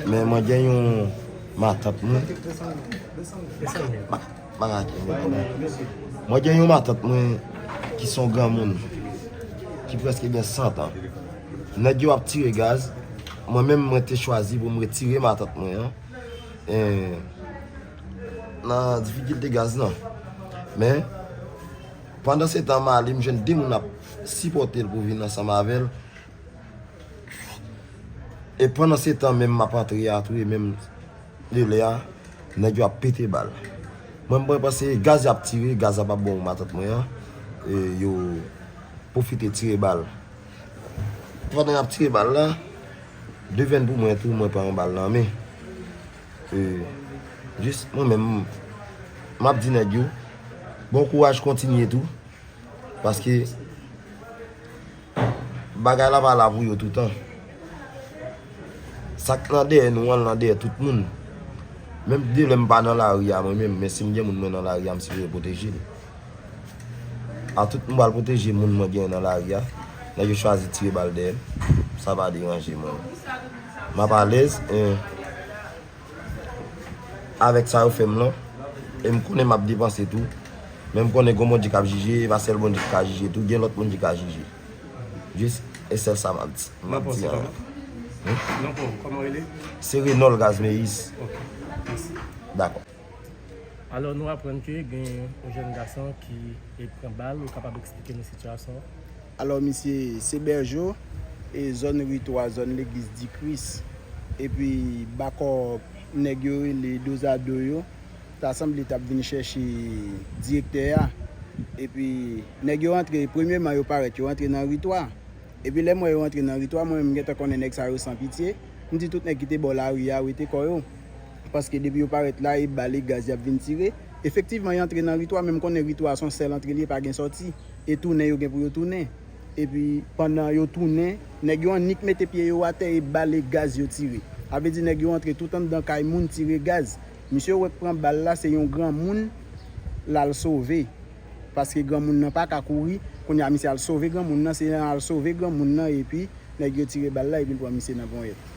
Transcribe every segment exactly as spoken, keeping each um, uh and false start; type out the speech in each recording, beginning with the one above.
Men mwen gen yon matant mwen. Pa, pa ka kenbe. Mwen gen yon matant mwen ki se yon granmoun, ki prèske gen san tan. Nèg yo ap tire gaz. Mwen menm, mwen te chwazi pou m retire matant mwen an, e, nan difikilte gaz lan. Men, pandan se tan, m ale, m jwenn de moun ap sipòte l pou vin ansanm avè l. E pandan se tan menm, m ap antre a tou, e menm de lè a, nèg yo ap pete bal. Mwen, mwen panse gaz y ap tire, gaz la p ap bon pou matant mwen an. E yo pwofite tire bal. Pandan y ap tire bal la, de venn pou mwen tou, mwen pran yon bal nan men. E, jis mwen menm, m ap di nèg yo, bon kouraj, kontinye tou. Paske bagay la pa la pou yo toutan. Sa k nan dèyè nou an, l nan dèyè tout moun. Menm de lè m pa nan lari a mwen menm, men si m gen moun mwen nan lari a, m sipoze pwoteje l. A tout moun pral pwoteje moun mwen gen nan lari a, nèg yo chwazi tire bal dèyè m, sa pa deranje mwen. M ap alèz, e, avèk sa yo fè m lan. E m konnen m ap depanse tou. Men m konnen gon Bondye k ap jije, e pa sèl Bondye ki ka jije tou, gen lòt moun ki ka jije. Jis e sèl sa m ap di. M ap di anyen. Non, kòman w rele? Se Renol Gazmeyis. Ok, mèsi. Dakò. Alò, nou aprann ke gen yon jèn gason ki, e, pran bal. Ou kapab eksplike nou sitiyasyon an? Alò, misye se Bèjo, e zòn Ri twa, zòn legliz di Kris. Epi, bakò nèg yo rele Dozado yo, ta sanble t ap vin chèche direktè a. Epi, nèg yo rantre, premyeman yo parèt, yo rantre nan Ri twa. Epi lè m wè yo rantre nan Ri twa, mwen menm m gentan konnen nèg sa yo san pitye. M di tout nèg ki te bò lari a rete kò yo. Paske depi yo parèt la, e bal e gaz y ap vin tire. Efektivman, yo antre nan Ri twa, men m konnen Ri twa se yon sèl antre li ye, pa gen sòti. E tounen yo gen pou yo tounen. Epi, pandan yo tounen, nèg yo annik mete pye yo atè e bal e gaz yo tire. Sa vle di nèg yo antre tout anndan kay moun tire gaz. Misye wè k pran bal la, se yon granmoun l al sove. Paske granmoun nan pa ka kouri. Kounye a, misye al sove granmoun nan, se nan al sove granmoun nan, epi nèg yo tire bal la, epi l pran misye nan ponyèt.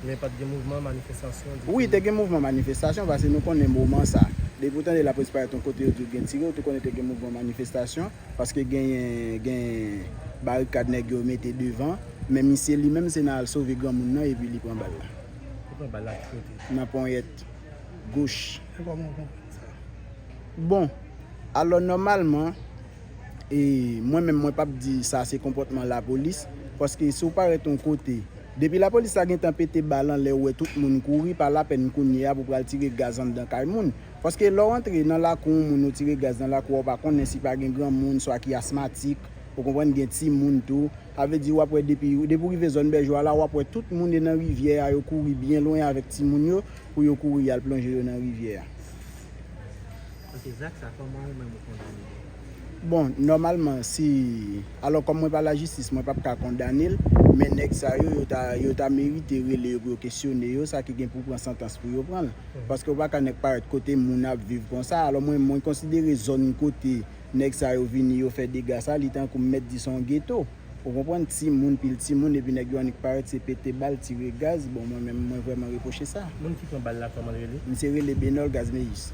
Men pa t gen mouvman manifestasyon ditou? Wi, te gen mouvman manifestasyon, paske nou konnen moman sa. Depi w tande lapolis parèt yon kote, yo di w gen tire, ou tou konnen te gen mouvman manifestasyon, paske genyen, gen barikad nèg yo mete devan, men misye li menm se nan al sove granmoun nan, epi li pran bal la. Li pran bal la ki kote? Nan ponyèt goch. E kòman w konprann sa? Bon, alò nòmalman, e, mwen menm mwen p ap di sa se konpòtman lapolis, paske si w parèt yon kote, depi lapolis la gentan pete bal anlè, ou wè tout moun kouri, pa lapèn kounye a pou pral tire gaz anndan kay moun. Paske lè w antre nan lakou yon moun, ou tire gaz nan lakou a, ou pa konnen si pa gen granmoun, swa ki asmatik, ou konprann, gen timoun tou. Sa vle di w ap wè depi, depi w rive zòn Bèjo a la, w ap wè tout moun e nan rivyè a, yo kouri byen lwen avèk timoun yo, pou yo kouri al plonje yo nan rivyè a. Ok, zak sa, kòman ou menm ou kondane li? Bon, nòmalman, si, alò, kòm mwen pa lajistis, mwen p ap ka kondane l, men nèg sa yo, yo ta, yo ta merite rele yo pou yo kesyone yo, sa ki gen pou pran santans pou yo pran l. Paske w pa ka nèk parèt kote moun ap viv konsa. Alò, mwen, mwen konsidere zòn kote nèg sa yo vini, yo fè dega sa, li tankou m mèt di se yon geto. Ou konprann? Timoun, pil timoun, epi nèg yo annik parèt, se pete bal, tire gaz. Bon, mwen menm, mwen vrèman repwoche sa. Moun ki pran bal la, kòman l rele? Misye rele Benol Gazmeyis.